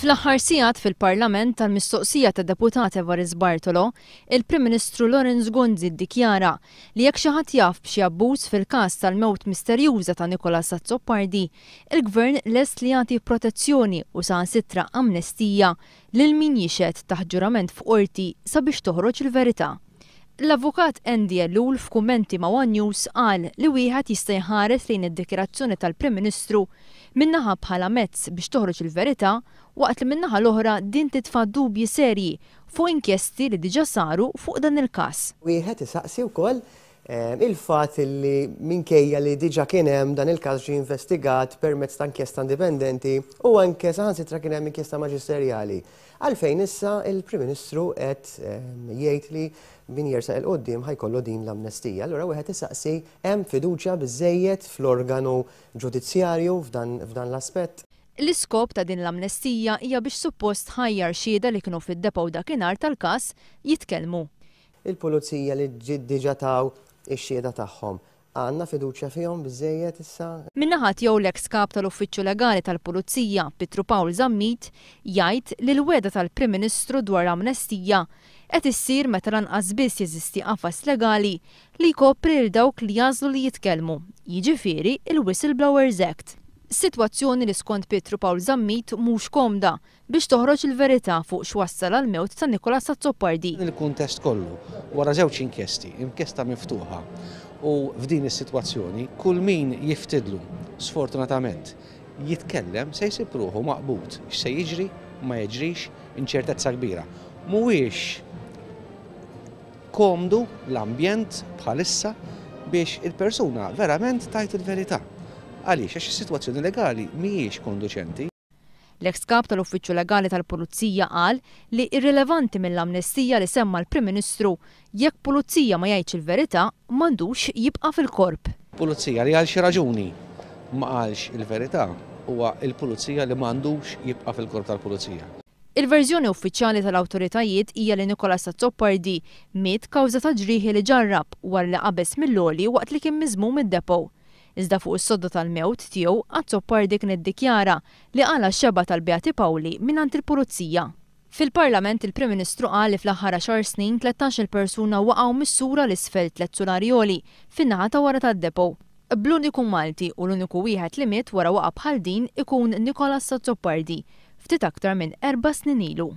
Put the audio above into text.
Fl-aħħar sigħat fil-Parlament tal-mistoqsija tad-Deputat Evarist Bartolo, il-Prim Ministru Lawrence Gonzi ddikjara li jekk xi ħadd jaf b'xi abbuż fil-każ tal-mewt misterjuża ta' Nicholas Azzopardi, il-Gvern lest li jagħti protezzjoni u saħansitra amnestija lil min jixhed taħt ġurament f'Qorti sabiex toħroġ il-verità. L-Avukat Andy Ellul f'kummenti ma' one News qal li wieħed jista' jħares lejn id-dikjarazzjoni tal-Prim Ministru minn naħa bħala mezz biex toħroġ il-verità waqt li min-naħa l-oħra din titfa' dubji serji fuq inkjesti li diġà saru fuq dan il-każ. Wieħed isaqsi wkoll il-fatt li minkejja li diġà kien hemm dan il-każ ġie investigat permezz ta' inkjesta indipendenti u anke saħansitra kien hemm inkjesta maġisterjali. Għalfejn issa il-Prim Ministru qed jgħid li min jersaq 'il quddiem ħa jkollu din l-amnestija. Allura wieħed isaqsi hemm fiduċja biżżejjed fl-organu ġudizzjarju f'dan l-aspett? L-iskop ta' din l-amnestija hija biex suppost tħajjar xhieda li kienu fid-depot dakinhar tal-każ jitkellmu. Il-pulizija li diġà taw ix-xhieda tagħhom, għandna fiduċja fihom biżżejjed issa? Min-naħa tiegħu l-eks Kap tal-Uffiċċju Legali tal-Pulizija, Pietru Pawl Zammit, jgħid li l-wegħda tal-Prim Ministru dwar l-amnestija qed issir meta lanqas biss jeżisti qafas legali li jkopri lil dawk li jagħżlu li jitkellmu, jiġifieri il-Whistleblowers Act. Sitwazzjoni li skont Pietru Pawl Zammit mhux komda biex toħroġ il-verità fuq x'wassal għall-mewt ta' Nicholas Azzopardi. F'dan il-kuntest kollu, wara żewġ inkjesti, inkjesta miftuħa u f'din is-sitwazzjoni, kull min jiftidlu, sfortunatament, jitkellem se jsib ruħu maqbud. X'se jiġri, ma jiġrix, inċertezza kbira. Mhuwiex komdu l-ambjent bħalissa biex il-persuna verament tgħid il-verità. Għaliex? Għax is-sitwazzjoni legali mhijiex konduċenti. L-eks Kap tal-Uffiċċju Legali tal-Pulizija qal li irrilevanti mill-amnestija li semma l-Prim Ministru, jekk pulizija ma jgħidx il-verità, m'għandux jibqa' fil-korp. Pulizija li għal xi raġuni ma qalx il-verità huwa l-pulizija li m'għandux jibqa' fil-korp tal-pulizija. Il-verżjoni uffiċjali tal-awtoritajiet hija li Nicholas Azzopardi miet kawża ta' ġrieħi li ġarrab wara li qabeż mill-għoli waqt li kien miżmum id-depot. Iżda fuq is-sodda tal-mewt tiegħu, Azzopardi kien iddikjara li qala' x-xebgħa tal-Beati Paoli mingħand il-Pulizija. Fil-Parlament il-Prim Ministru qal li fl-aħħar għaxar snin 13-il persuna waqgħu mis-sura 'l isfel tlett sulari għoli fin-naħa ta' wara tad-depot. Bl-uniku Malti u l-uniku wieħed li miet wara waqgħa bħal din ikun Nicholas Azzopardi, ftit aktar minn erba' snin ilu.